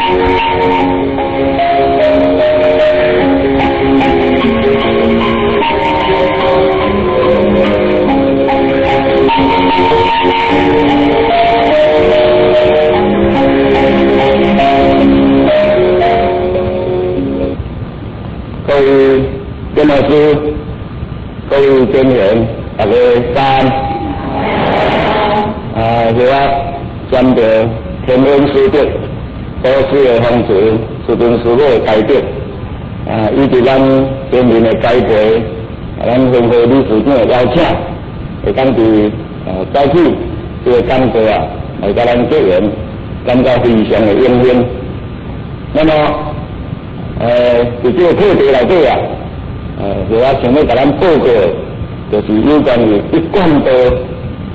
各位郑老師，各位專員，大家早安。啊，是我沾著天恩師德、祖師的風垂、師尊師母的開德，啊，以及咱先人的栽培，啊，咱分會理事長的邀請，會當佇早起這个講座啊，來佮咱結緣，感覺非常的榮幸。那麼，佇這个課題內底啊，我想欲共咱報告的，就是有關於一貫道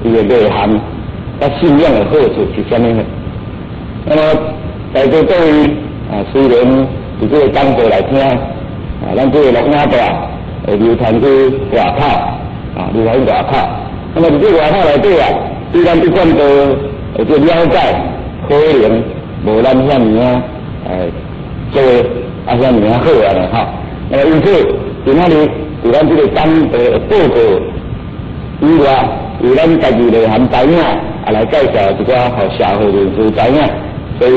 伊的內涵，佮信仰的好處是啥物呢？那麼在座各位啊，雖然佇這个講座來聽，啊，咱這个錄影帶會流傳去外口，啊，流傳去外口。那麼佇這个外口內底啊，對咱一貫道的這了解，可能無咱遐爾仔做啊遐爾仔好啊呢吼。那麼因此，今仔日佇咱這个講座的報告以外，由咱家己內涵知影，啊來介紹一寡予社會人士知影。所以，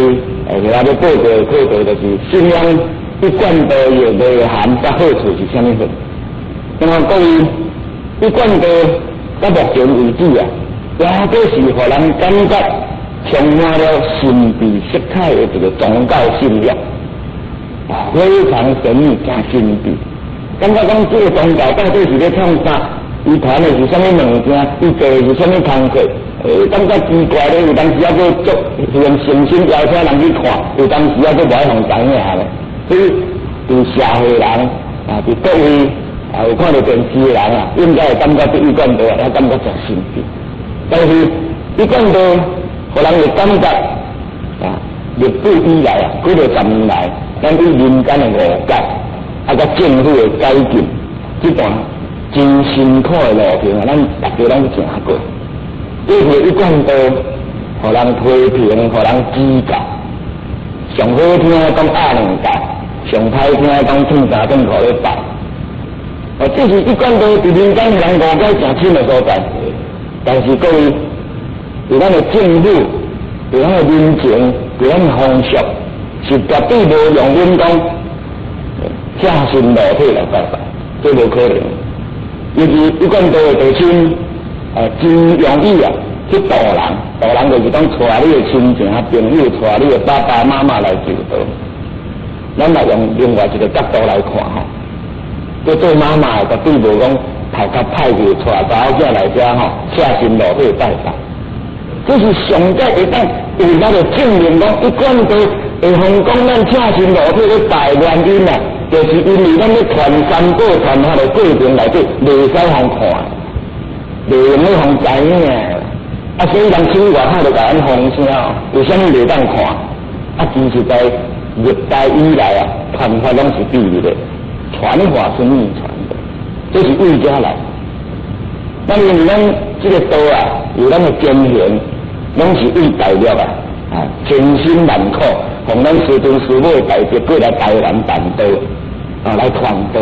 我欲報告的課題就是信仰一貫道的內涵佮好處是啥物貨。那麼各位，一貫道到目前為止啊，也閣是予人感覺充滿了神秘色彩的一個宗教信仰，啊，非常神秘、誠神秘。感覺講這個宗教到底是咧創啥？伊傳的是啥物物件？伊做的是啥物工課？感覺奇怪咧，有當時猶閣足用誠心邀請人去看，有當時猶閣無愛予知影咧。所以，佇社會人啊，佇各位啊有看著電視的人啊，應該會感覺對一貫道啊，感覺誠神秘。但是，一貫道予人會感覺啊，歷史以來啊，幾落十年來，咱對民間的誤解，啊，佮政府的改進，這段真辛苦的路程啊，咱大家攏行過。這是一貫道，予人批評，予人指教。上好聽講鴨兩教，上歹聽講褪衫褪褲咧拜。哦，這是一貫道佇民間予人誤解誠深的所在。但是各位，佇咱的政府，佇咱的民情，佇咱的風俗，是絕對無容忍講赤身露體來拜拜，這無可能。尤其一貫道的道親，啊，真容易啊去導人，導人就是講帶你的親情啊、朋友，帶你的爸爸媽媽來求道。咱來用另外一個角度來看吼，這做媽媽的絕對無講頭殼歹去，帶查某囝來遮吼，赤身露體拜拜。這是上蓋會當有力的證明講，一貫道會予講咱赤身露體咧拜原因啊，就是因為咱咧傳三寶傳法的過程內底，袂使予看，袂用咧予知影。啊，所以人出去外口就共咱放聲哦，為啥物袂當看？啊，其實在歷代以來啊，傳法攏是秘密的，傳法是秘傳的，這是為遮來。咱因為咱這個道啊，有咱的先賢，攏是為大陸啊，啊，千辛萬苦，予咱師尊師母的大德過來台灣辦道，啊，來傳道。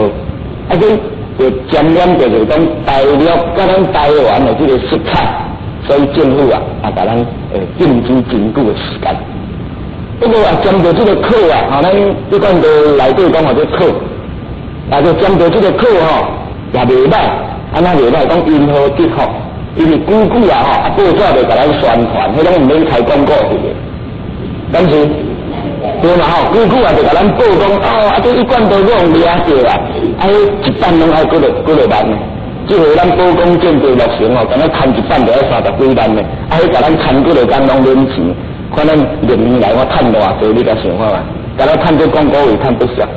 啊，所以就沾染著就是講大陸佮咱台灣的這個色彩，所以政府啊，啊，共咱禁止真久的時間。不過啊，針對這個課啊，吼，咱一貫道內底講號做課，啊，就針對這個課吼，也袂歹。按怎袂歹？講因禍得福，因為久久啊吼，啊報紙就共咱宣傳，彼攏毋免開廣告費的。但是對嘛吼，久久啊就共咱報講，哦，啊這一貫道閣予掠著啊，啊彼一版攏愛幾落幾落萬呢？這回咱寶光建築落成吼，敢若牽一版就愛三十幾萬呢，啊彼共咱牽幾落工攏免錢，看咱歷年來我趁偌濟，你敢想看覓？敢若趁這廣告費趁不少。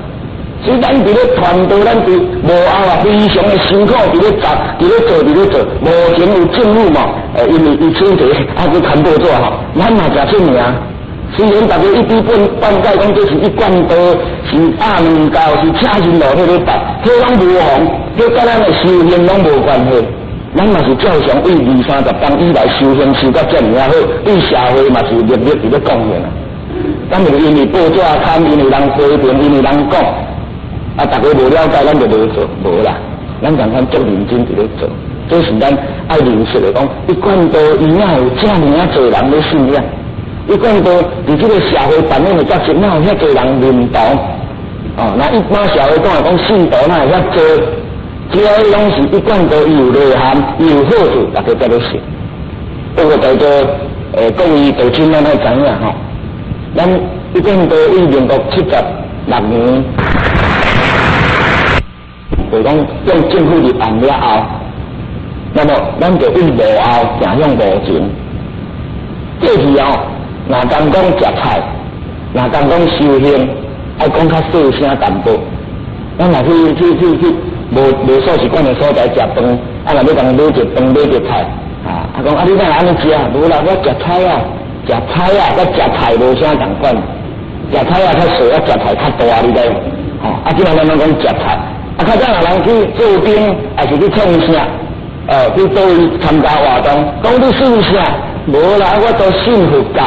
所以咱佇咧傳道，咱佇幕後啊，非常的辛苦，佇咧做，佇咧做，佇咧做。目前有政府嘛，因為伊選擇啊去牽報紙吼，咱嘛誠出名。雖然大家一知半解講這是一貫道，是鴨卵教，是赤身露體咧拜，彼攏無妨，彼佮咱的修行攏無關係。咱嘛是照常為二三十冬以來修行修甲遮爾仔好，對社會嘛是默默佇咧貢獻啊。咱是因為報紙刊，因為人批評，因為人講，啊，大家無了解，咱就無做，無啦。咱共款足認真佇咧做，這是咱愛認識的講，一貫道伊哪有遮爾仔濟人咧信仰？一貫道佇這個社會扮演的角色，哪有遐濟人認同？哦，那一般社會講來講，信徒哪會遐濟？這攏是一貫道伊有內涵，伊有好處，大家才咧信。不過在座各位道親，咱愛知影吼，咱一貫道於民國76年，就講向政府立案了後，那麼咱就對幕後行向幕前。過去哦，若講講食菜，若講講修行，愛講較細聲淡薄。咱若去去去去無無素食館的所在食飯，啊若欲共買一飯買一菜，啊，啊講啊你哪會按呢食？無啦，我食菜啊，食菜啊，佮食菜無啥仝款。食菜啊較細，啊食菜較大，你知無？吼，啊這擺咱攏講食菜，啊較早若人去做兵，抑是去創啥？去佗位參加活動，講你信啥？無啦，我都信佛教。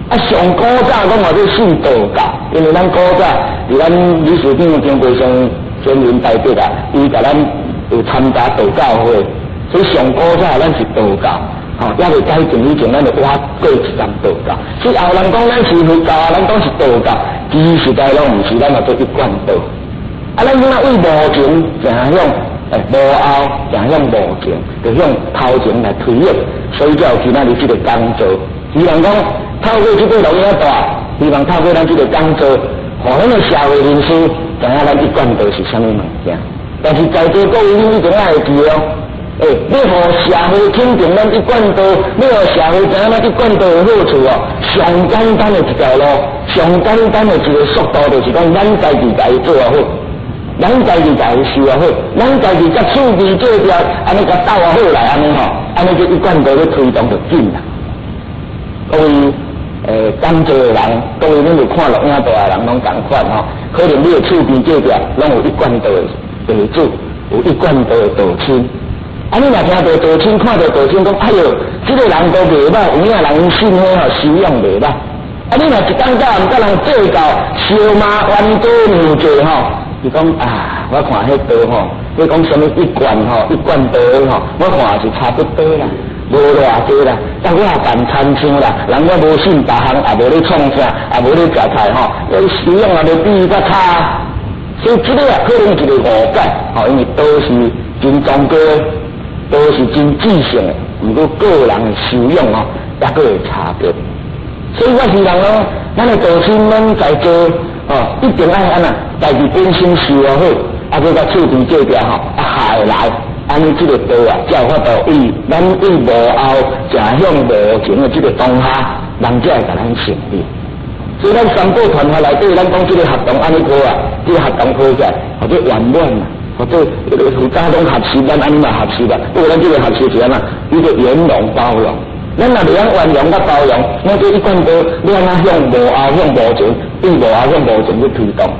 啊，上古早講話咧信道教，因為咱古早佇咱理事長張培生先人大德啊，伊共咱有參加道教會，所以上古早咱是道教，吼，猶未改正以前，咱就倚過一層道教。所以後人講咱是佛教，咱講是道教，其實在攏毋是，咱嘛做一貫道。啊，咱這擺為幕前行向，幕後行向幕前，就向頭前來推演，所以才有今仔日這個講座。希望講透過這個錄影帶，希望透過咱這個講座，予咱的社會人士知影咱一貫道是啥物物件。但是在座各位，你一定愛會記哦，欸，欲予社會肯定咱一貫道，欲予社會知影咱一貫道的好處哦，上簡單的一條路，上簡單的一個速度，就是講咱家己共伊做好。咱家己共伊修好，咱家己佮厝邊隔壁，按呢共鬥啊好來，按呢吼，按呢就一貫道咧推動就緊啦。各位講座的人，各位恁有看錄影帶的人，攏仝款吼。可能你的厝邊隔壁攏有一貫道的地主，有一貫道的道親。啊，你若聽著道親，看著道親，講哎喲，這個人都袂歹，有影人信彼吼修養袂歹。啊，你若一工到晚佮人計較，相罵冤家娘舅吼。伊講啊，我看彼道吼，你講啥物一貫吼，一貫道吼，我看是差不多啦，無偌濟啦。但我也辦親像啦，人我無信別項，也無咧創啥，也無咧食菜吼，修養也無比伊較差。所以這個啊，可能一個誤解，吼，因為道是真崇高，道是真至聖的，毋過個人的修養吼，抑閣會差別。所以我希望講，咱的道親攏在座。哦，一定愛按怎，家己本身修好，啊，閣佮厝邊隔壁吼，啊合會來，按呢這個道啊，才有法度為咱為幕後行向幕前的這個當下，人才會共咱承認。所以咱三寶傳法內底，咱講這個活動按呢好啊，這個活動好起來，或者圓滿啊，或者佛家攏學習，咱按呢嘛學習啊。不過咱這個學習是按怎，叫做圓融包容。咱若袂曉圓融佮包容，咱這一貫道欲按怎向幕後向幕前，對幕後向幕前去推動，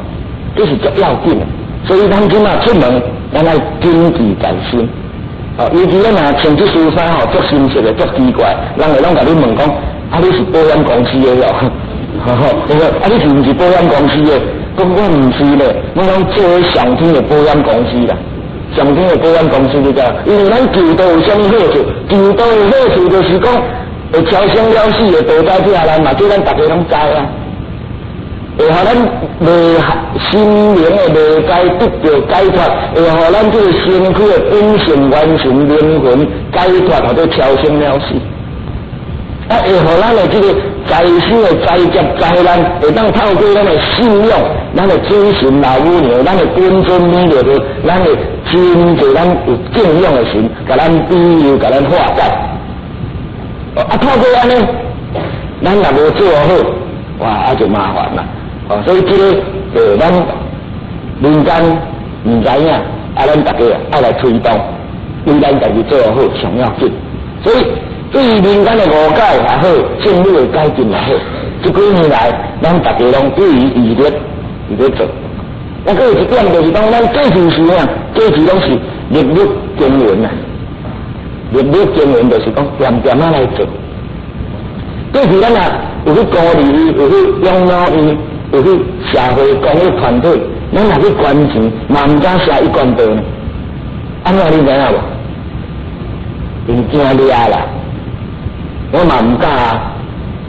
這是足要緊的。所以咱這擺出門，咱愛謹記在心。哦，尤其咱若穿這身衫吼，足深色的，足奇怪，人會攏共你問講：啊，你是保險公司的哦？吼吼，啊，你是毋是保險公司的？講我毋是咧，我攏做上天的保險公司啦。上天的保險公司你知？因為咱求道有啥物好處？求道的好處就是講，會超生了死的道在遮來嘛，這咱逐家攏知啊。會予咱未心靈的迷界得著解脫，會予咱這個身軀的本性完成靈魂解脫，或者超生了死。啊，會予咱的這個財生的災劫災難，會當透過咱的信仰、咱的主神老母娘、咱的本尊彌勒佛、咱的真濟咱有敬仰的神，共咱庇佑、共咱化解。啊，透過按呢，咱若無做好，哇，啊就麻煩啦。哦，所以這個，咱民間毋知影，啊，咱大家愛來推動，為咱家己做好上要緊。所以，對於民間的誤解也好，政府的改進也好，這幾年來，咱大家攏不遺餘力佇咧做。啊，閣有一點就是講，咱過去時啊，過去攏是日日耕耘啊，日日耕耘就是講恬恬仔來做。過去咱若有去鼓勵伊，有去養老伊，有去社會公益團體，咱若去捐錢，嘛毋敢寫一貫道呢。按怎你知影無？𪜶驚掠啦，我嘛毋敢啊。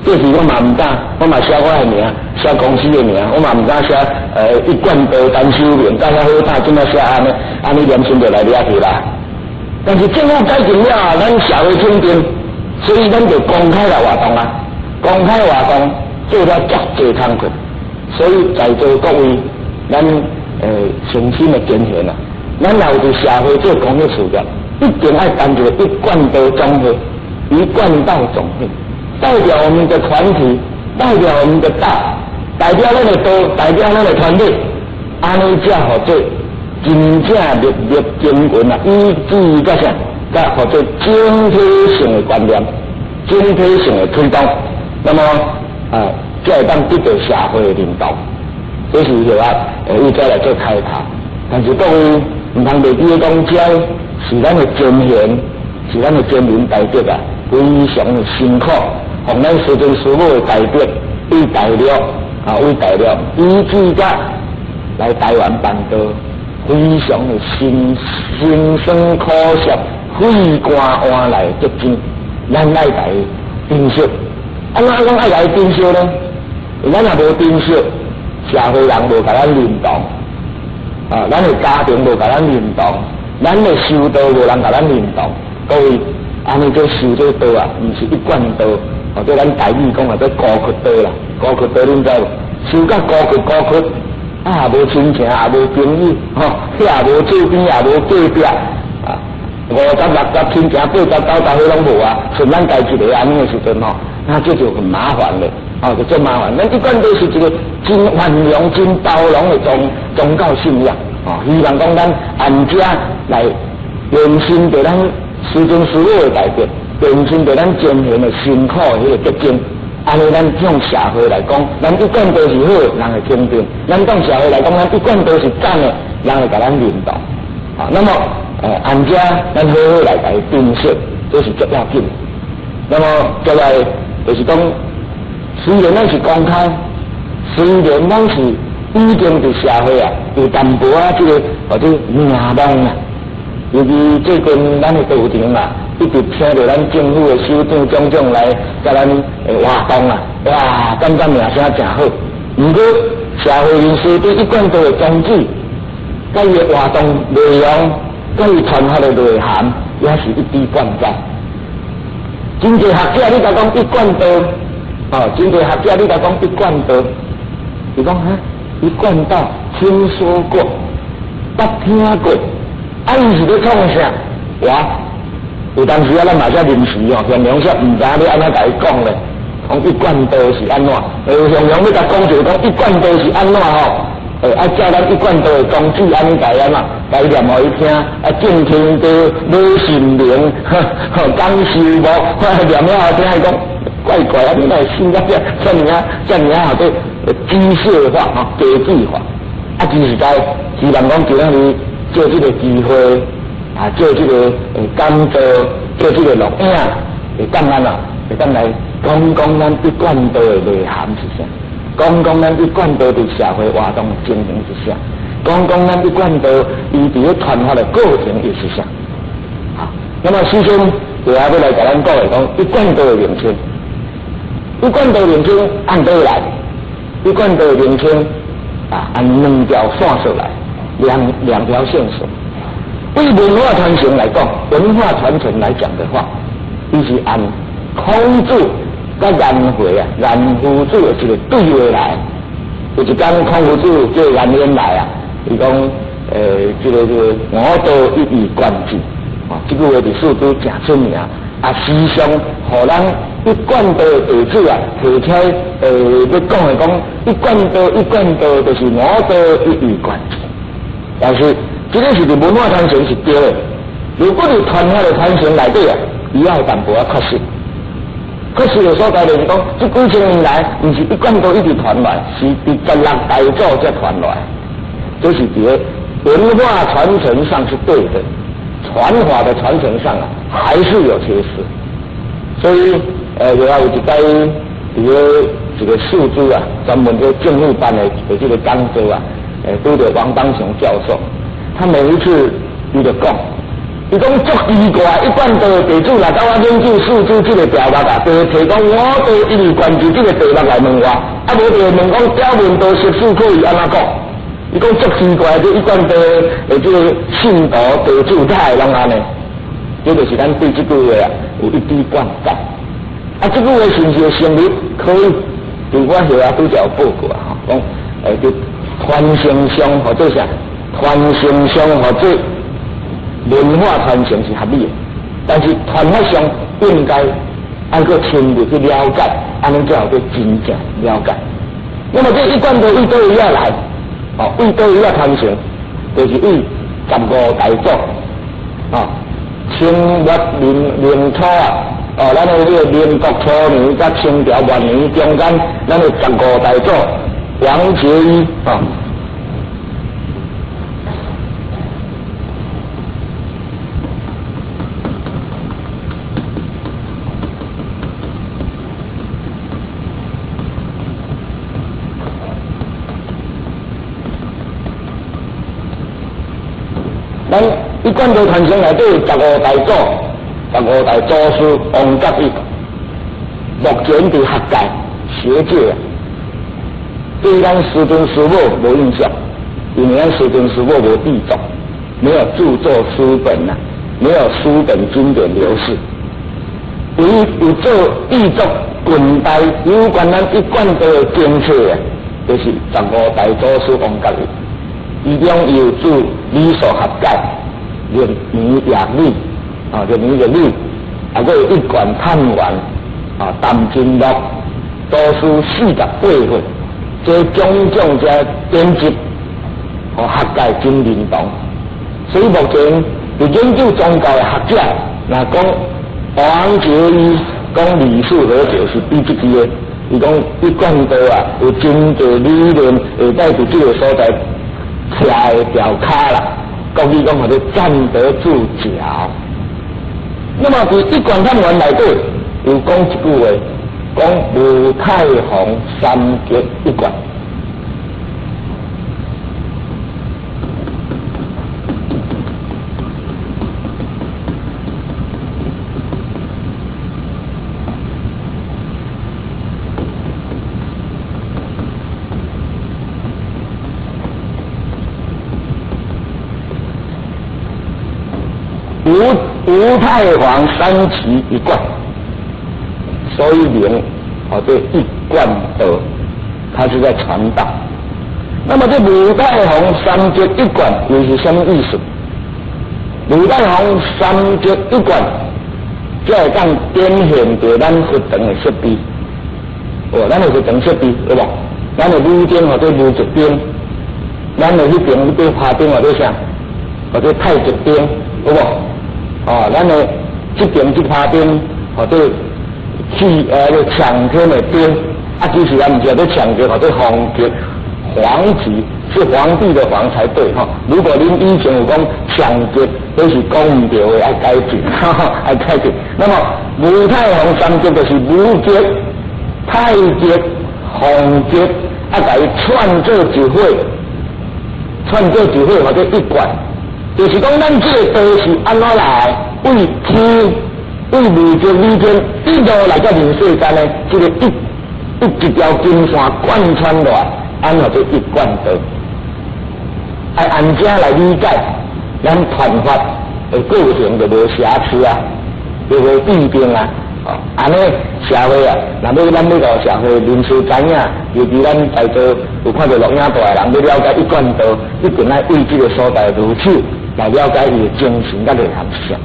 過去我嘛毋敢，我嘛寫我的名，寫公司的名，我嘛毋敢寫一貫道陳秀明，甲遐好膽，這馬寫按呢，按呢良心就來掠去啦。但是政府改進了後，咱社會肯定，所以咱就公開來活動啊，公開活動做了足濟工課，所以在座各位，咱誠心的建議啊，咱若有佇社會做公益事業，一定愛擔一個一貫道總會，一貫道總會，代表我們的團體，代表我們的道，代表咱的道，代表咱的團體，按呢才號做真正粒粒精神啊，以至甲啥，甲號做整體性的觀念，整體性的推動，那麼啊，才會當得到社會的認同。這是就話，伊再來做開頭。但是各位毋通袂記講，這是咱的前賢，是咱的先人大德啊，非常的辛苦，予咱師尊師母的大德，對大陸啊，為大陸，以至甲來台灣辦道，非常的辛辛酸苦澀，血汗換來的結晶，咱愛來珍惜。按怎講愛來珍惜呢？咱若無珍惜，社會人無共咱認同，啊，咱的家庭無共咱認同，咱的修道無人共咱認同。各位，按呢做修這道啊，毋是一貫道，或者咱台語講啊，做孤窟道啦，孤窟道恁知無？修甲孤窟孤窟，啊，無親情，也無朋友，吼，遐也無厝邊，也無隔壁，啊，50、60親情，80、90彼攏無啊，剩咱家己一个按呢的時陣吼，那這就很麻煩了，哦，就足麻煩。咱一貫道是一個真寬容、真包容的宗教信仰，哦，希望講咱按這來延伸著咱師尊師母的大德，延伸著咱前賢的辛苦的彼個結晶。按呢，咱向社會來講，咱一貫道是好，人會肯定；咱向社會來講，咱一貫道是讚的，人會共咱認同。啊，那麼，按這咱好好來共伊珍惜，這是足要緊。那麼，接來就是講，雖然咱是公開，雖然咱是已經佇社會啊，有淡薄仔這個或者名望啊，尤其最近咱的道場啊，一直聽著咱政府的首長種種來共咱活動啊，哇，感覺名聲誠好。毋過社會人士對一貫道的宗旨，佮伊的活動內容，佮伊傳發的內涵，也是一知半解。真濟學者你共講一貫道，哦，真濟學者你共講一貫道，伊講哈，一貫道聽說過，捌聽過，啊，伊是咧創啥？哇！有當時啊，咱嘛才臨時哦，形容說毋知影欲按怎共伊講咧，講一貫道是按怎？形容欲共講就講一貫道是按怎吼？啊，照咱一貫道的宗旨按呢共伊按怎？共伊念予伊聽，啊，正天道，老神明，吼，講修木，念了後聽伊講怪怪啊！你哪會信甲這遮爾啊遮爾啊，號做機械化吼，機器化。啊，其實在希望講今仔日借這個機會，啊，借這個講座，借這個錄影，會當按怎？會當來講講咱一貫道的內涵是啥？講講咱一貫道佇社會活動的情形是啥？講講咱一貫道伊佇咧傳發的過程又是啥？好，那麼首先就要來共咱講的講一貫道的名稱，一貫道名稱按佗來？一貫道的名稱啊，按兩條線索來，兩條線索。對文化傳承來講，文化傳承來講的話，伊是按孔子佮顏回啊，顏夫子的一個對話來。有一工孔夫子叫顏淵來啊，伊講，這個吾道一以貫之，啊，這句話佇四書誠出名，啊，時常予咱一貫道的弟子啊，提起來，欲講的講一貫道，一貫道就是吾道一以貫之。但是，這個是佇文化傳承是對的。如果佇傳法的傳承內底啊，伊也有淡薄仔缺失。缺失的所在就是講，這幾千年來，毋是一貫道一直傳來，是佇16大祖才傳來。這是佇個文化傳承上是對的，傳法的傳承上啊，還是有缺失。所以，有一擺佇咧一個四主啊，專門做政府辦的這個講座啊，拄著王邦雄教授，他每一次伊就講，伊講足奇怪，一貫道的地主來到我研究四主這個題目啊，就會提講我都一直關注這個題目來問我，啊無就會問講表面道十四課伊按怎講？伊講足奇怪，這一貫道的這個信徒地主哪會攏按呢？這就是咱對這句話啊有一知半解。啊，這句話是毋是會成立？可以，佇我後啊拄才有報告啊，吼，講佇傳承上或者啥，傳承上或者文化傳承是合理的，但是傳法上應該愛閣深入去了解，按呢才有閣真正了解。那麼這一貫道為佗位仔來？哦，為佗位仔傳承，就是為十五大祖，哦，清末民民初啊，哦，咱的這個民國初年佮清朝末年中間，咱的十五大祖王結一啊。咱一貫道傳承內底十五大祖、十五大祖師王覺一，目前佇學界、學界啊，對咱師尊師母無印象，因為咱師尊師母無著作，沒有著作書本啊，沒有書本經典流失。唯一有做著作近代有關咱一貫道的經冊啊，就是十五大祖師王覺一。其中有著理數學解、入明藥理，啊，入明藥理，啊，閣有一貫探源，啊，談經錄，祖師48歲，這種種這典籍，予學界真認同。所以目前佇研究宗教的學者，若講王覺一講理數和解是比這支的，伊講一貫道啊，有真濟理論會使佇這個所在徛會牢跤啦，國語講號做站得住腳。那麼佇一貫探源內底有講一句話，講吳太皇三結一貫。吳太皇三期一貫，所以名號做一貫道，他是在傳道。那麼這吳太皇三節一貫又是什麼意思？吳太皇三節一貫，才會當展現著咱佛堂的設備。哦，咱的佛堂設備對無？咱的武燈號做無極燈，咱的彼邊彼塊花燈號做啥？號做太極燈，有無？哦，咱的這邊這花燈號做氣個搶天的燈，啊，其實也毋是叫做搶天，號做皇極，皇極是皇帝的皇才對哈。如果恁以前有講搶極，彼是講毋對的，愛改進，愛改進。那麼吳太皇三極就是無極、太極、皇極，啊，共伊串做一伙，串做一伙，號做一貫。就是講，咱這個道是按怎來？為天、為無極、理天一路來到人世間呢？這個一條金線貫穿落來，按怎做一貫道？愛按這來理解，咱傳法的過程就無瑕疵啊，就無弊病啊。哦，按呢社會啊，若欲咱欲予社會人士知影，尤其咱在座有看著錄影帶的人，欲了解一貫道，一定愛為這個所在入手來了解伊的精神佮內涵是啥。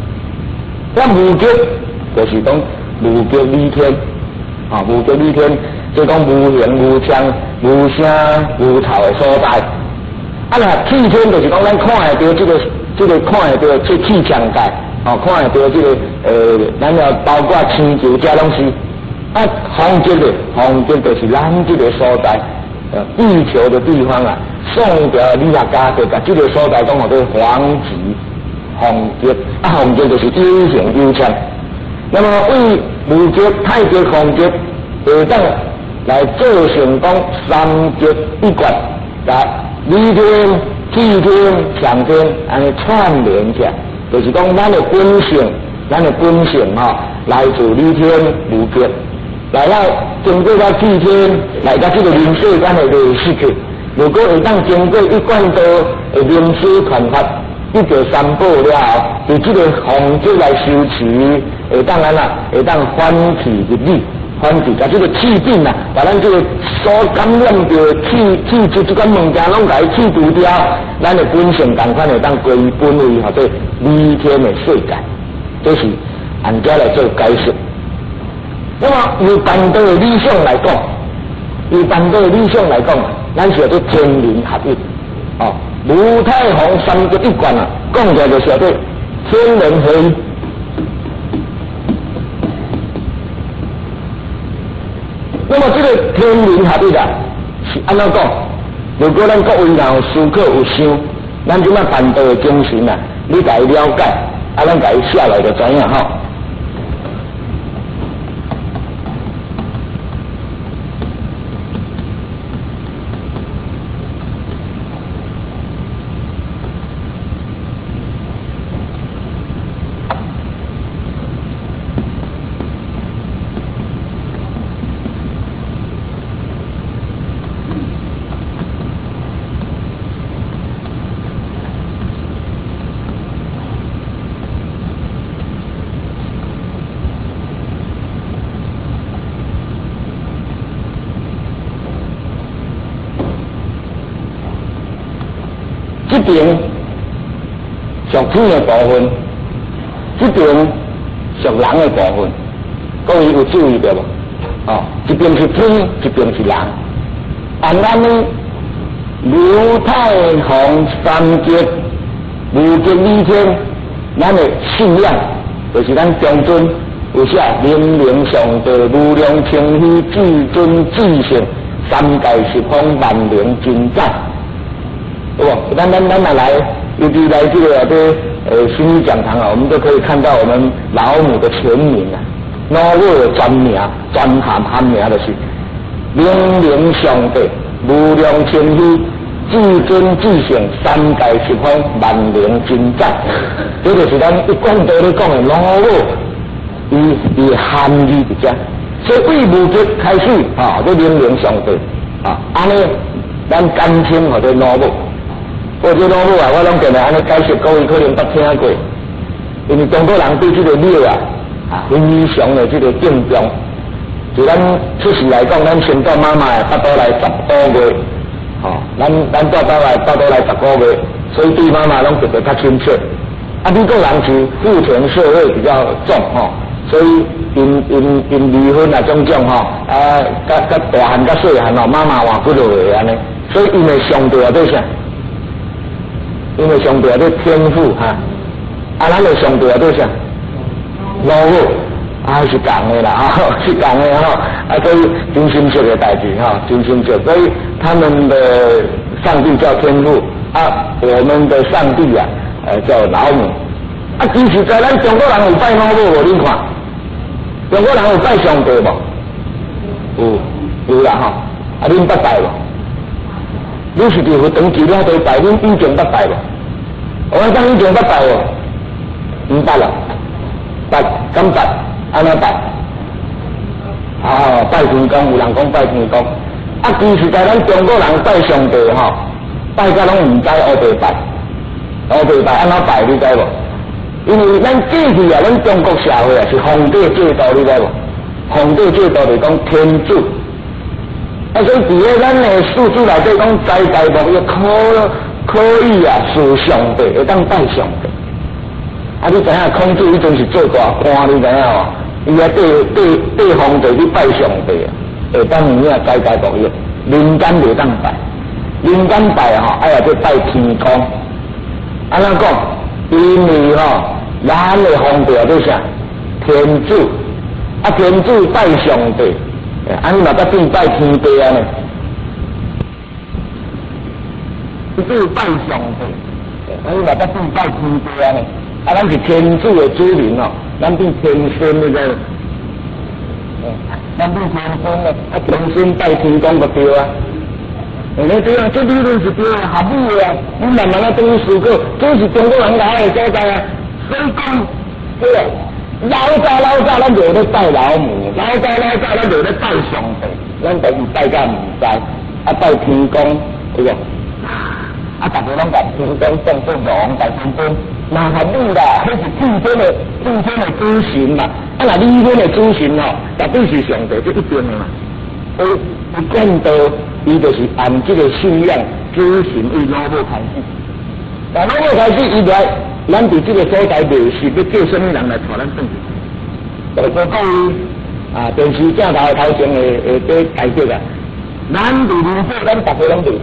咱無極就是講無極理天，啊，無極理天，即講無形無相、無聲無臭的所在。啊，若氣天就是講咱看會著這個看會著這氣象界，哦，看會著這個咱要包括星球這攏是。啊，方極的方極就是咱這個所在，地球的地方啊。宋朝理學家就共這個所在講號做方極，方極啊，方極就是有形有相。那麼為無極、太極、鳳極會當來做成講三極一貫，來理天、氣天、上天，按呢串聯起來，就是講咱的本性，咱的本性吼，來自理天無極，來到經過到氣天，來到這個人世間的認識去。如果會當經過一貫道的靈師傳法，得到三寶了後，佇這個方式來修持，會當按怎？會當反氣入理，反氣，共這個氣病啊，把咱這個所感染著的氣氣質這款物件攏共伊去除掉，咱的本性仝款會當歸本位，號做理天的世界，這是按這來做解釋。那麼由辦道的理想來講，由辦道的理想來講，咱是叫做天人合一，哦。無太行三極一貫啊，講起來就是叫做天人合一。那麼這個天人合一啊，是按怎講？如果咱各位若有思考有想，咱這擺辦道的精神啊，你共伊了解，啊，咱共伊寫來就知影吼。這邊屬天的部分，這邊屬人的部分，各位有注意到無？哦，一邊是天，一邊是人。按咱呢，劉太行三極無極理天，咱的信仰就是咱中尊有寫靈靈上帝無量清虛至尊至聖三界十方萬靈真宰。對無？咱咱咱若來，尤其來這個這心理講堂啊，我們都可以看到我們老母的全名啊，老母的全名、全含含名就是靈靈上帝無量清虛至尊至聖三界十方萬靈真宰，這就是咱一貫道咧講的老母，伊伊含義佇遮，所以對無極開始，啊，這靈靈上帝啊，按呢，咱簡稱號做老母。我這老母啊，我攏定定按呢解釋，各位可能捌聽過，因為中國人對這個廟啊，啊非常的這個敬重。就咱出世來講，咱先蹛媽媽的腹肚內10個月，吼，咱咱蹛肚內腹肚內10個月，所以對媽媽攏特別較親切。啊，美國人是父權社會比較重吼，所以𪜶𪜶𪜶離婚啊種種吼，啊，佮佮大漢佮細漢吼，媽媽換幾落個按呢，所以𪜶的上帝啊做啥？因為上帝啊，做天父哈，啊，咱的上帝啊做啥？老母啊是仝的啦，哈，是仝的吼，啊，所以真親切的代誌吼，真親切。所以他們的上帝叫天父，啊，我們的上帝啊，叫老母。啊，其實在咱中國人有拜老母無？恁看，中國人有拜上帝無？有，有啦吼。啊，恁捌拜無？你是佇佛堂求了都拜，恁以前捌拜無？我講以前捌拜無？毋捌啦，捌敢捌？按怎拜？啊，拜天公，有人講拜天公。啊，其實在咱中國人拜上帝吼，拜甲攏毋知烏白拜，烏白拜按怎拜？你知無？因為咱過去啊，咱中國社會啊是皇帝制度，你知無？皇帝制度就是講天子。啊，所以佇咧咱的史書內底講，財大木欲可可以啊，事上帝會當拜上帝。啊，你知影孔子彼陣是做大官，你知影無？伊啊對對對皇帝去拜上帝啊，會當有影財大木欲，民間袂當拜，民間拜吼，愛去拜天公。按怎講？因為吼，咱的皇帝做啥？天子，啊，天子拜上帝。按呢嘛才變拜天地按呢？天子拜上帝，按呢嘛才變拜天地按呢？啊，咱是天子的子民哦，咱變天孫，你知無？咱變天孫咧，啊天孫拜天公就對啊。你對啊，這理論是對的，合理的啊。你慢慢啊，轉去思考，這是中國人來的所在啊。所以講，對啊，老早老早咱就咧拜老母，老早老早咱就咧拜上帝，咱家己拜甲毋知，啊拜天公，對無？啊，逐家攏共天公當做龍大天尊，嘛合理啦，彼是天的主神嘛。啊，若你阮的主神吼，絕對是上帝，這一定的嘛。所以一貫道，伊就是按這個信仰主神為老母開始。那老母開始，伊來，咱佇這個所在袂是欲叫啥物人來帶咱轉去？就是講各位啊，電視鏡頭頭前會會佇解釋啊。咱佇人世，咱逐家攏袂識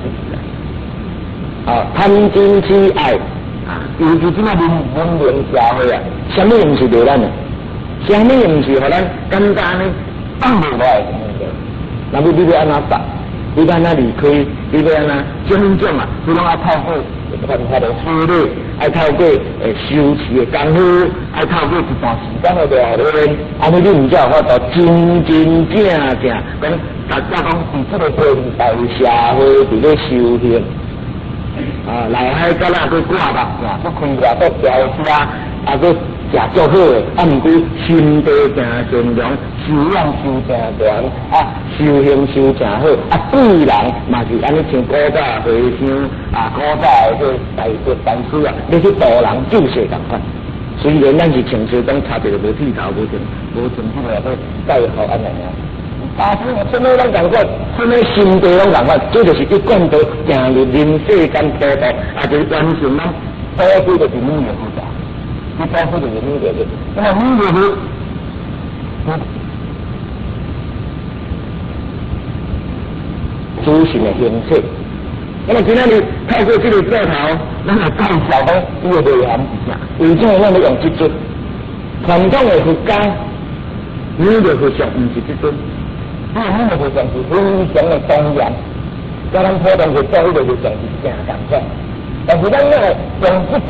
啊，貪嗔痴愛啊，尤其這馬文明社會啊，啥物毋是袂咱的，啥物毋是予咱感覺按呢放袂落來的物件。那你欲按怎放？你欲按怎離開？你欲按怎種種啊？你攏愛透過傳法的修理，愛透過修持的功夫，愛透過一段時間的磨練，按呢你毋才有法度真真正正講，大家講佇這個現代社會佇咧修行。啊，內海甲仔閣掛目鏡，閣開偌閣調車，啊，閣食足好的，啊，毋過心地誠善良，修養修誠懸，啊，修行修誠好，啊，對人嘛是按呢像古早和尚啊，古早的這大德大師啊，欲去度人救世仝款。雖然咱是穿西裝，插一個無剃頭，無穿彼個蓋號按呢爾。啊，啥物攏仝款，啥物心地攏仝款，這就是一貫道行入人世間普度，啊，就是完成咱祖師就是彌勒佛，這祖師就是彌勒佛。那麼彌勒佛，主神的形體。那麼今仔日透過這個鏡頭，咱來介紹講伊的內涵是啥？為什麼咱欲用這尊？傳統的佛家，彌勒佛像毋是這尊。這個彌勒佛像是非常的莊嚴，佮咱普通佛祖彼个佛像是誠仝款。但是咱那個用這尊，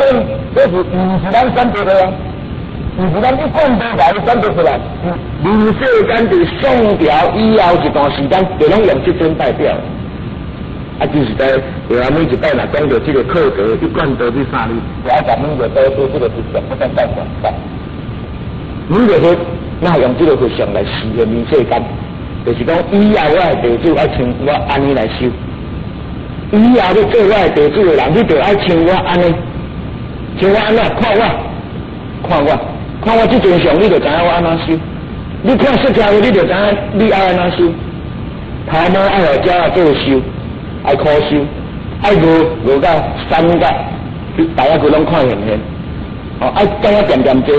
這是毋是咱選擇的啊？毋是咱一貫道來選擇出來。人世間佇宋朝以後一段時間，就攏用這尊代表。啊，就是在後每一擺若講著這個課題，一貫道這三字，就愛共彌勒祖師這個佛像不斷代表。彌勒佛，那用這個佛像來示現人世間。就是講，以後我的弟子愛像我按呢來修。以後欲做我的弟子的人，你就愛像我按呢，像我按怎看我，看我，看我這尊像，你就知影我按怎修。你看釋迦牟尼，你就知影你愛按怎修。頭毛愛予鳥仔做修，愛苦修，愛餓餓到瘦甲，大家佢攏看現現。哦，愛等仔恬恬坐，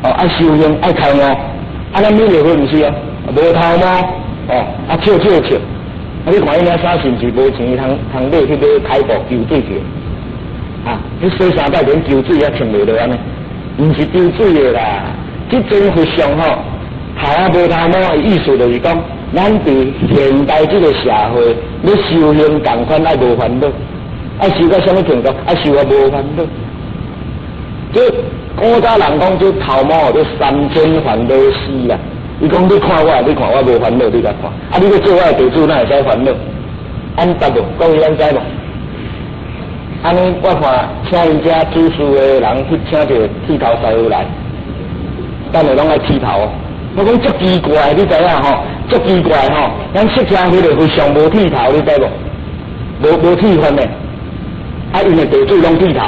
哦，愛修行，愛開悟。啊，咱彌勒佛毋是啊，無頭毛。哦，啊笑笑笑，啊你看伊領衫是毋是無錢通通買去買開布抽水去？啊，你洗衫袋連抽水也穿袂落按呢？毋是抽水的啦，這尊佛像吼，頭仔無頭毛的意思就是講，咱佇現代這個社會，欲修行仝款愛無煩惱，愛修到啥物程度？愛修到無煩惱。這古早人講這頭毛叫三千煩惱絲啦。伊講你看我，你看我無煩惱，你共看。啊，你欲做我的弟子，哪會使煩惱？按答無？講伊按知無？按呢，我看請𪜶遮主事的人去請一個剃頭師傅來，等下攏愛剃頭。我講足奇怪，你知影吼？足奇怪吼！咱釋迦牟尼佛上無剃頭，你知無？無剃髮的，啊，𪜶的弟子攏剃頭。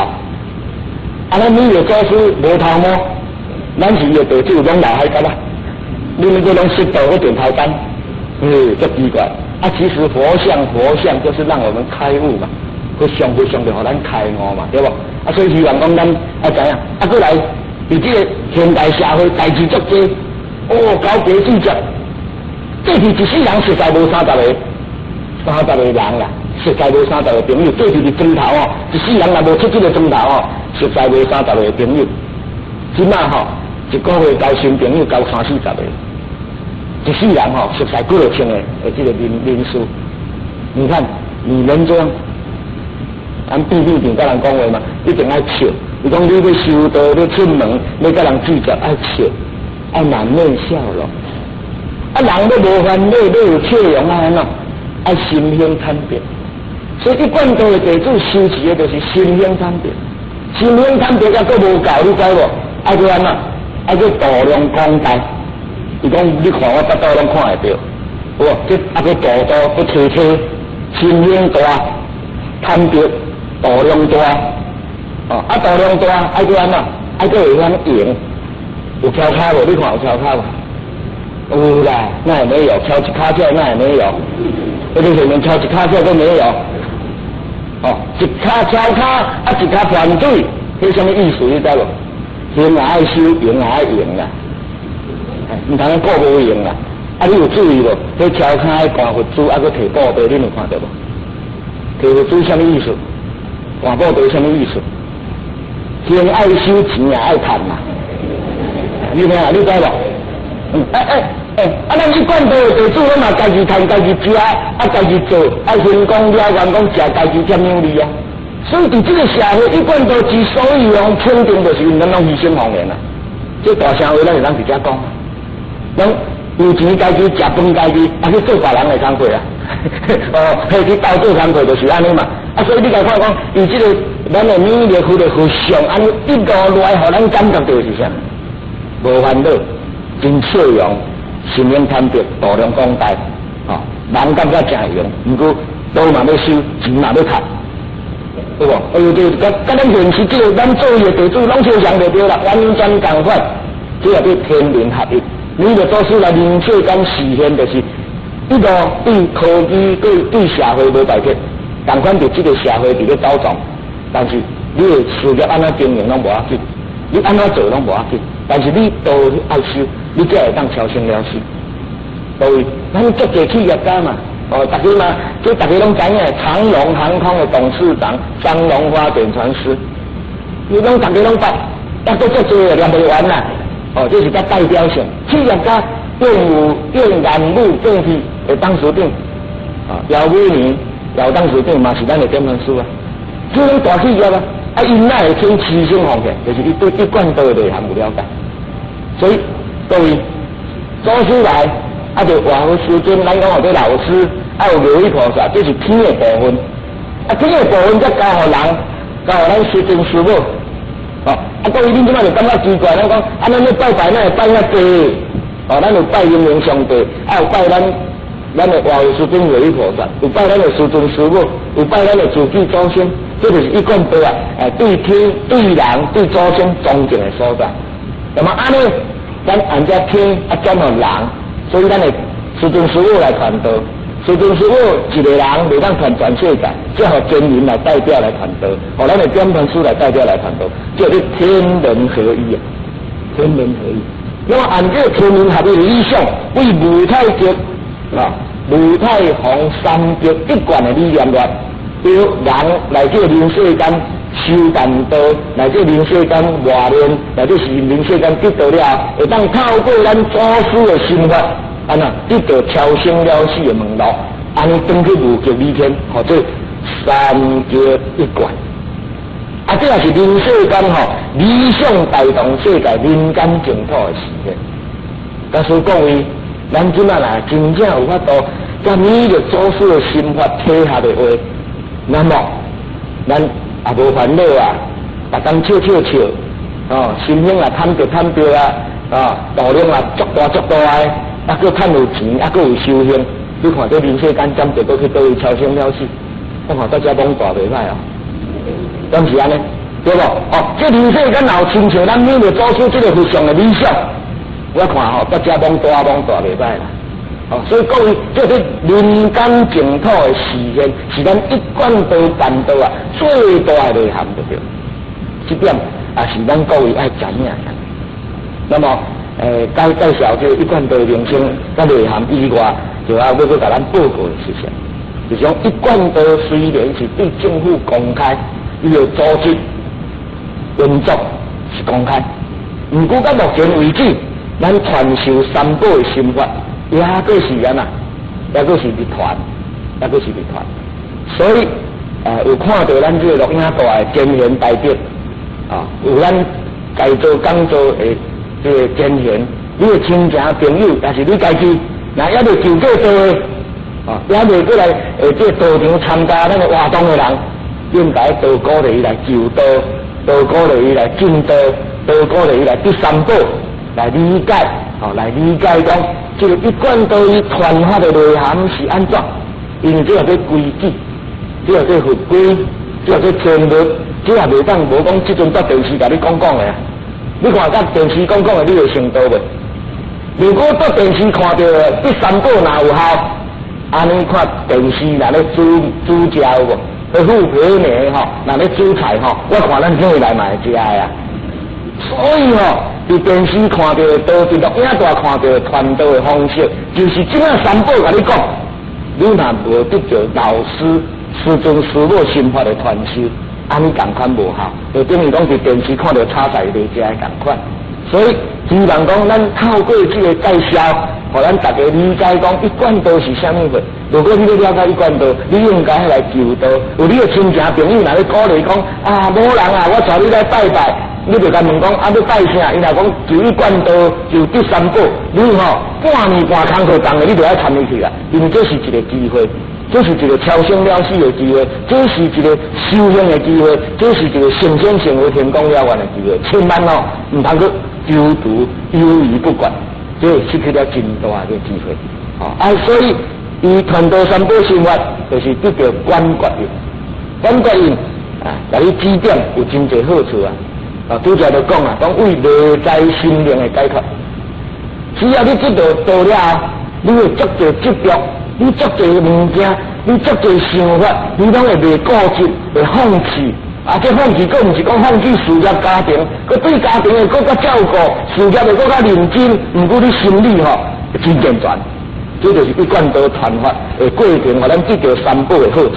啊，咱彌勒祖師無頭毛，咱是伊的弟子攏留海角啊。你們這攏剃頭，閣電頭燈，嗯，足奇怪。啊，其實佛像佛像就是讓我們開悟嘛，佛像佛像就予咱開悟嘛，對無？啊，所以希望講咱愛知影，啊，閣來佇這個現代社會代誌足濟，哦，交雞水接，過去一世人實在無三十个，30個人啦，實在無三十個朋友。過去佇磚頭哦，一世人若無出這個磚頭哦，實在無三十個朋友。這馬吼，一個月交新朋友交三四十個，一世人吼熟似幾落千個的這個人數。你看，你們這樣，咱秘書長佮人講話嘛，一定愛笑，伊講你欲修道，欲出門，欲佮人聚集，愛笑，愛滿面笑容。啊，人欲無煩惱，欲有笑容，愛按怎？愛心胸坦白。所以一貫道的弟子修持的就是心胸坦白。心胸坦白猶閣無夠，你知無？愛閣按怎？愛閣度量廣大。伊講你看我腹肚攏看會著，有無？這啊閣度度閣提提，心胸大，坦白，度量大。哦，啊度量大，愛閣按怎？愛閣會曉用。有蹺跤無？你看有蹺跤無？有啦，那也沒有，蹺一跤腳那也沒有。那個前面蹺一跤腳都沒有。哦，一跤蹺跤，啊一跤反對，彼啥物意思？你知無？行也愛修，用也愛用啦。毋通閣顧無用啦。啊，你有注意無？彼蹺跤的懸佛珠，啊，閣提布袋，恁有看著無？提佛珠啥物意思？懸布袋啥物意思？行愛修，錢也愛趁嘛。你聽啊，你知無？嗯，欸欸欸，啊，咱一貫道的地主，攏嘛家己趁，家己食，啊，家己做，啊，先講了，員講食家己添兩利啊。所以佇這個社會，一貫道之所以用肯定，就是因為咱攏犧牲奉獻啊。這大聲話，咱會當佇遮講啊。攏有錢家己食飯家己，啊去做別人的工課啊。哦，彼去鬥做工課就是按呢嘛。啊，所以你共看講，伊這個咱的彌勒佛的佛像，按呢一路來，予咱感覺著是啥？無煩惱，真笑容，心胸坦白，度量廣大，吼，人感覺誠閒，毋過道嘛欲修，錢嘛欲趁，對無？哎喲，對，佮咱現實這個咱做伊的地主攏相像就對啦，完全仝款，這個叫天人合一。彌勒祖師來人世間示現，就是一路對科技、對對社會無排斥，仝款佇這個社會佇咧走動，但是你的事業按怎經營攏無要緊，你按怎做攏無要緊，但是你都愛修，你才會當超生了死。各位，咱足濟企業家嘛，哦，大家嘛，這大家攏知影，長榮航空的董事長張榮發點傳師，伊攏大家攏捌，抑閣足濟念袂完啦。哦，這是較代表性，企業家岳母岳母過去的董事長，啊，姚美玲姚董事長嘛是咱的點傳師啊。這種大企業啊，啊，𪜶哪會肯犧牲奉獻？就是伊對一貫道的內涵有了解。所以各位祖師來，啊，就活佛師尊，咱講號做老師，啊，有妙語菩薩，這是天的部分。啊，天的部分才交予人，交予咱師尊師母。哦，啊，各位，恁這擺就感覺奇怪，咱講，啊，咱咧拜拜，咱會拜遐濟，哦，咱有拜陰靈上帝，啊，有拜咱的活佛師尊妙語菩薩，有拜咱的師尊師母，有拜咱的自己祖先，這就是一貫道啊！哎，對天、對人、對祖先尊敬的所在。那麼按呢，咱按這天啊轉予人，所以咱的師尊師母來傳道。師尊師母一個人袂當傳全世界，只予真人來代表來傳道，予咱的點傳師來代表來傳道，叫做天人合一啊！天人合一。那麼按這個天人合一的理想，為無太極啊、無太洪三極一貫的理念來，對人來這人世間修道，來這人世間磨練，來這是人世間得道了，會當透過咱祖師的心法，按怎得到超生了死的門路，按呢轉去無極理天，號做三極一貫。啊，這也是人世間吼理想大同世界人間淨土的實現。假使各位，咱這擺若真正有法度，佮彌勒祖師的心法契合的話，那麼咱也無煩惱啊，逐工笑笑笑，哦，心胸也坦白坦白啊，啊，度量也足大足大的，啊，閣趁有錢，啊，閣有修行，你看這人世間針對閣去佗位超生了死，我看大家罔大袂歹哦，敢是按呢？對無？哦，這人世間若有親像咱彌勒祖師這個佛像的理想，我看吼，大家罔大罔大袂歹啦。哦，所以各位，這個人間淨土的實現，是咱一貫道辦道啊最大的內涵，對不對？這點也是咱各位愛知影的。那麼，介介紹這個一貫道名稱佮內涵以外，就愛欲閣共咱報告的是啥？就是講一貫道雖然是對政府公開，伊的組織運作是公開，毋過到目前為止，咱傳授三寶的心法，猶閣是按怎？猶閣是秘傳，猶閣是秘傳。所以，有看著咱這個錄影帶的真賢大德，啊，有咱該做講座的這個前賢，你的親情朋友，也是你家己，若猶未求過道的，啊，猶未過來這個道場參加咱的活動的人，應該多鼓勵伊來求道，多鼓勵伊來進道，多鼓勵伊來得三寶，來理解，哦，來理解講，這個一貫道伊傳法的內涵是按怎？因為這叫做規矩，這叫做佛規，這叫做天律，這也袂當無講，這陣在電視共你講講的啊！你看佮電視講講的，你會成道袂？如果在電視看著得三寶若有效，按呢看電視若咧煮煮食有無？彼富婆娘吼，若咧煮菜吼，我看咱轉來嘛會食的啊！所以吼，佇電視看著的，佇錄影帶看著的傳道的方式，就是這馬三寶共你講，你若無得著老師師尊師母心法的傳授，按呢仝款無效，就等於講佇電視看著炒菜袂食的仝款。所以希望講咱透過這個介紹，予咱大家理解講一貫道是啥物貨。如果你欲了解一貫道，你應該來求道。有你的親情朋友若咧鼓勵講啊，某人啊，我帶你來拜拜，你就共問講啊，欲拜啥？伊若講求一貫道，求得三寶，你吼半暝半工課重的，你就愛參伊去啦。因為這是一個機會，這是一個超生了死的機會，這是一個修行的機會，這是一個成仙成佛天公了願的機會。千萬哦，毋通閣猶豫猶豫不決，這會失去了真大的機會。啊，所以伊傳道三寶心法，就是得著觀覺印，觀覺印啊，共你指點有真濟好處啊！啊，拄才就講啊，講為內在心靈的解脫。只要你得著道了後，你會足濟執著，你足濟物件，你足濟想法，你攏會袂固執，會放棄。啊，這放棄，閣毋是講放棄事業家庭，閣對家庭會閣較照顧，事業會閣較認真。毋過你心理吼真健全，這就是一貫道傳法的過程，予咱得著三寶的好處。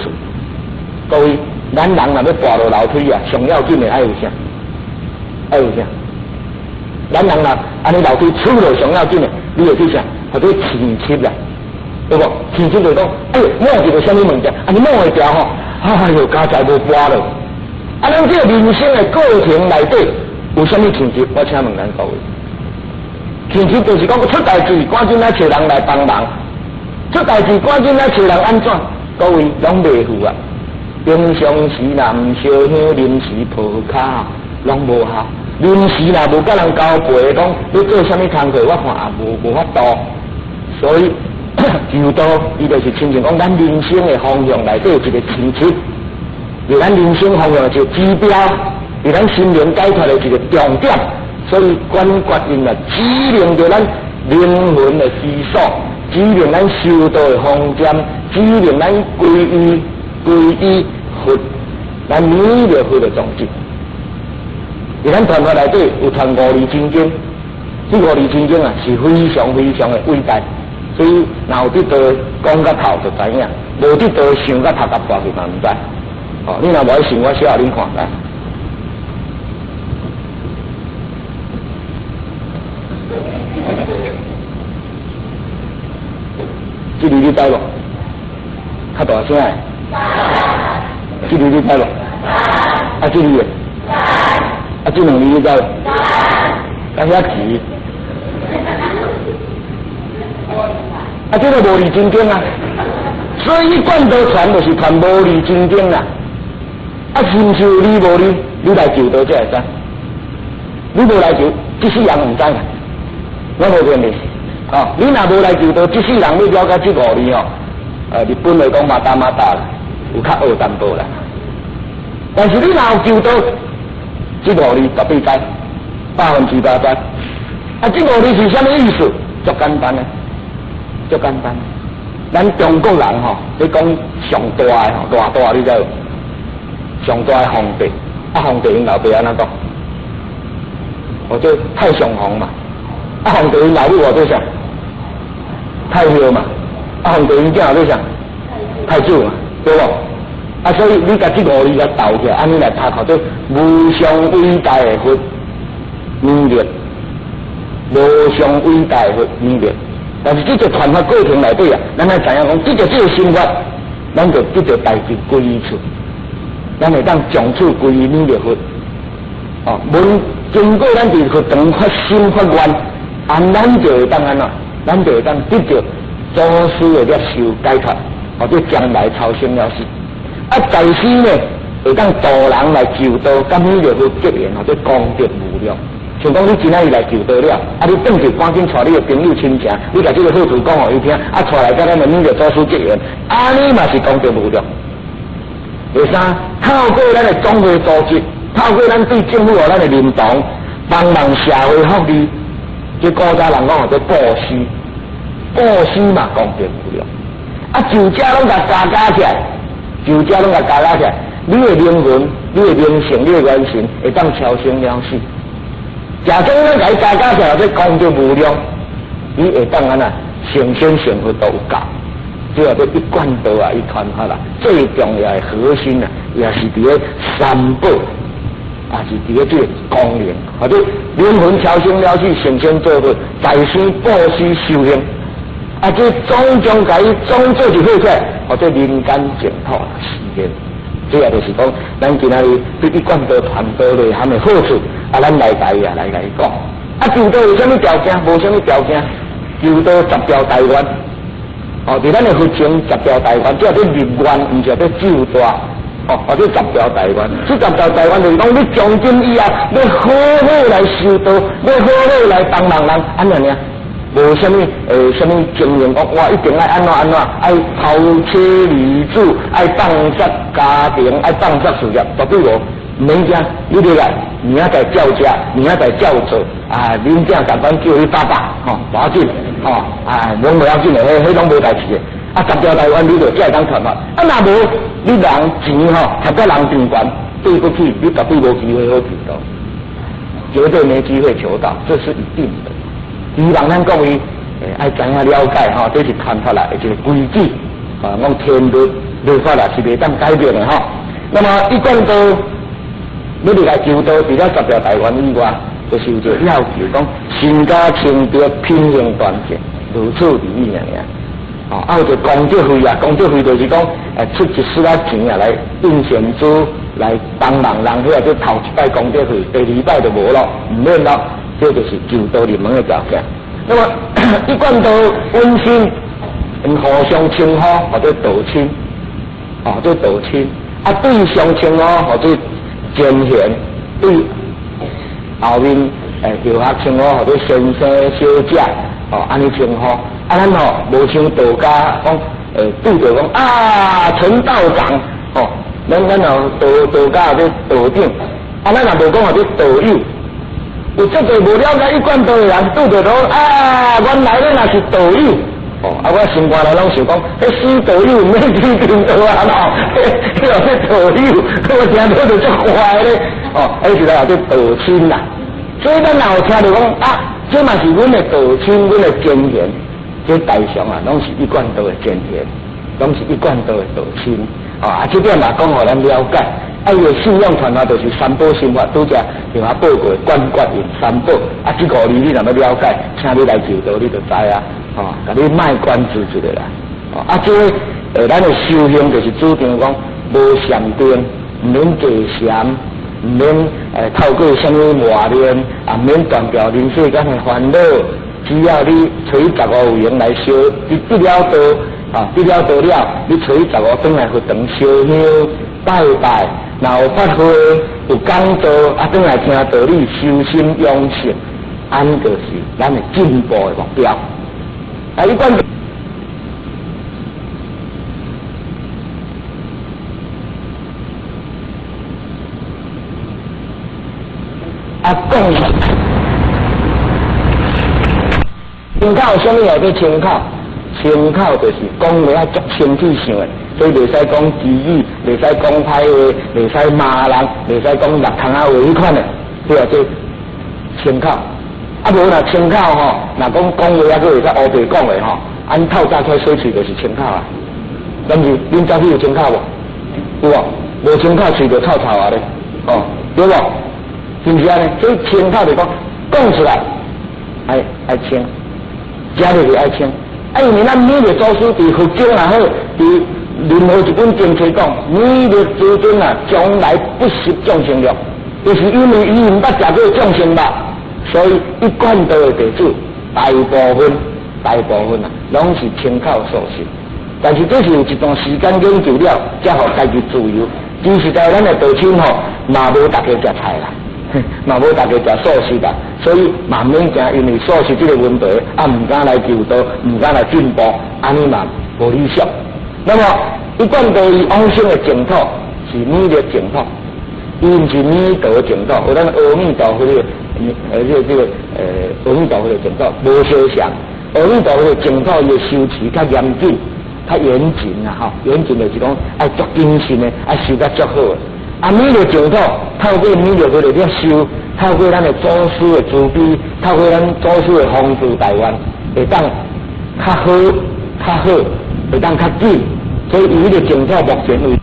各位，咱人若欲跋落樓梯啊，上要緊的愛有啥？愛有啥？咱人若按呢樓梯出落上要緊的，你會去啥？予做天漆啦，對無？天漆就講，哎喲，摸著啥物物件？啊，你摸會著吼？哎喲，佳哉無跋落。啊，咱這個人生的過程內底有啥物天漆？我請問咱各位，天漆就是講出代誌，趕緊來揣人來幫忙；出代誌，趕緊來揣人按怎？各位攏袂赴啊！平常時若毋燒香，臨時抱跤，攏無效。臨時若無佮人交陪，講欲做啥物工課，我看也無法度。所以求道，伊就是親像講咱人生的方向內底有一個天漆，是咱人生方向的一個指標，是咱心靈解脫的一個重點。所以觀覺印啊，指明著咱靈魂的歸宿，指明咱修道的方針，指明咱皈依皈依佛，咱彌勒佛的宗旨。佇咱傳法內底有傳五字真經，這五字真經啊是非常非常的偉大，所以若有得道講甲透就知影，無得道想甲頭殼破去嘛毋知。哦，你若無愛信，我小予恁看來。這字你知無？較大聲的。這字你知無？啊，這字的。啊，這兩字你知無？啊，遐齊。啊，這個無字真經啊，所以一貫道傳就是傳無字真經啦。啊，是毋是有字無字？你來求道才會知。你無來求，這世人毋知啦。我無騙你，哦，你若無來求道，這世人欲了解這五字哦，日本話講まだまだ啦，有較學淡薄啦。但是你若有求道，這五字絕對知，100%知。啊，這五字是啥物意思？足簡單的，足簡單。咱中國人吼，咧講上大的吼，偌大你知無？上大的皇帝，啊，皇帝𪜶老爸按怎講？號做太上皇嘛。啊，皇帝𪜶老母號做啥？太后嘛。啊，皇帝𪜶囝號做啥？太子嘛，對無？啊，所以你共這五字共鬥起來，按呢來讀，號做無上偉大的佛彌勒，無上偉大的佛彌勒。但是這個傳法過程內底啊，咱愛知影講，得著這個心法，咱就得著代誌歸依處，咱會當從此歸依彌勒佛。哦，問經過咱佇佛堂發心發願，按咱就會當按怎？咱就會當得著祖師的攝受解脫，或者將來超生了死。啊，在世呢，會當度人來求道，佮彼就好結緣，或者功德無量。像講你今仔日來求道了，啊，你轉去趕緊帶你的朋友親情，你共這个好處講予伊聽，啊，帶來佮咱的彼個祖師結緣，按呢嘛是功德無量。第三，透過咱的總會組織，透過咱對政府予咱的認同，幫忙社會福利，這古早人講叫做布施，布施嘛功德無量。啊，就這攏共加加起來，就這攏共加加起來，你的靈魂、你的靈性、你的元神會當超生了死。假裝咱共伊加加起來，這功德無量，你會當按怎成仙成佛都有夠。這個一貫道啊，伊傳法啦，最重要的核心啊，也是佇咧三寶，也是佇咧這个功能，或者靈魂超生了死，成仙做佛，在世布施修行，啊，這種種共伊總做一伙起來，或者人間淨土實現。這也就是講，咱今仔日對一貫道傳道內涵的好處，啊，咱來共伊啊來共伊講。啊，求道有啥物條件？無啥物條件，求道十條大願。哦，佇咱的佛前十條大願，這叫做入願，毋是叫做咒大。哦，或者十條大願，這十條大願就是講，你從今以後欲好好來修道，欲好好來幫忙人，按呢爾，無啥物啥物經驗，講我一定愛按怎按怎，愛拋妻離子，愛放捨家庭，愛放捨事業，絕對無，毋免驚，你入來，明仔載照食，明仔載照做，啊，恁囝共款叫你爸爸，吼，無要緊，吼，啊，攏無要緊的，彼彼攏無代誌的。啊，十條大願你就才會當傳法。啊，若無你人錢吼，貼甲人真懸，對不起，你絕對無機會好求道，絕對沒機會求道，這是一定的。希望咱各位愛知影了解吼，這是傳法啦，一個規矩，啊，講天律律法啦是袂當改變的吼。那麼一貫道，欲入來求道，除了十條大願以外，就是有一個要求，講身家清白，品行端正，如此而已爾爾。哦，啊有一個功德費啊，功德費就是講，出一絲仔錢啊來印善資，來幫忙人，彼個頭一擺功德費，第二擺就無咯，毋免咯，這就是求道入門的條件。那麼一貫道溫馨，互相稱呼號做道親，號做道親，啊對上稱呼號做前賢，對後面後學稱呼號做先生小姐，哦按呢稱呼。啊，咱吼無像道家講，拄著講啊，陳道長，吼，咱吼道家號做道長，啊，咱也無講號做道友，有足濟無了解一貫道的人，拄著講啊，原來咱也是道友，哦，啊，我心肝內攏想講，彼死道友毋免去求道啊，吼，彼號做道友，我聽到就足壞咧，哦，彼是來號做道親啦，所以咱若有聽著講啊，這嘛是阮的道親，阮的前賢。這大常啊，攏是一貫道的前賢，攏是一貫道的道親，哦，啊，這點嘛講予咱了解。啊，伊的信仰傳法就是三寶心法，拄才向我報告的觀覺用三寶。啊，這五字你若欲了解，請你來求道，你就知啊。哦，共你賣關子一下啦。哦，啊，這个咱的修行就是主張講無禪定，毋免坐禪，毋免透過啥物磨練，也毋免斷掉人世間的煩惱。只要你揣十五有閒來燒，你得了道啊，得了道了，你揣十五轉來佛堂燒香拜拜，若有法會有講座啊，轉來聽道理，修心養性，按呢就是咱的進步的目標。啊，你管啊講。清口啥物叫做清口？清口就是講話愛足清氣想的，所以袂使講綺語，袂使講歹話，袂使罵人，袂使講六窗仔話彼款的，這叫做清口。啊無若清口吼，若講講話猶閣會使烏白講的吼，按透早起來洗喙就是清口啊。敢是？恁早起有清口無？有無？無清口喙就臭臭啊咧，哦，對無？是毋是按呢？所以清口就講講出來愛愛清。食落去愛清，啊，因為咱彌勒祖師佇佛經也好，佇任何一本經冊講，彌勒祖宗啊，從來不食眾生肉，就是因為伊毋捌食過眾生肉，所以一貫道的弟子大部分啊，攏是清口素食。但是這是有一段時間研究了，才予家己自由。其實在咱的道親吼，嘛無逐家食菜啦，嘛無逐家食素食啦，所以嘛免驚，因為素食這個問題，啊，毋敢來求道，毋敢來進步，按呢嘛無理想。那麼一貫道伊往生的淨土是彌勒淨土，伊毋是彌陀淨土，和咱阿彌陀佛的，這個阿彌陀佛的淨土無相像。阿彌陀佛的淨土伊的修持較嚴謹、較嚴謹啊！吼，嚴謹就是講愛足謹慎的，愛修甲足好的。啊，彌勒淨土透過彌勒佛的攝受，透過咱的祖師的慈悲，透過咱祖師的宏慈大願，會當較好、較好，會當較緊。所以伊彼個淨土目前為。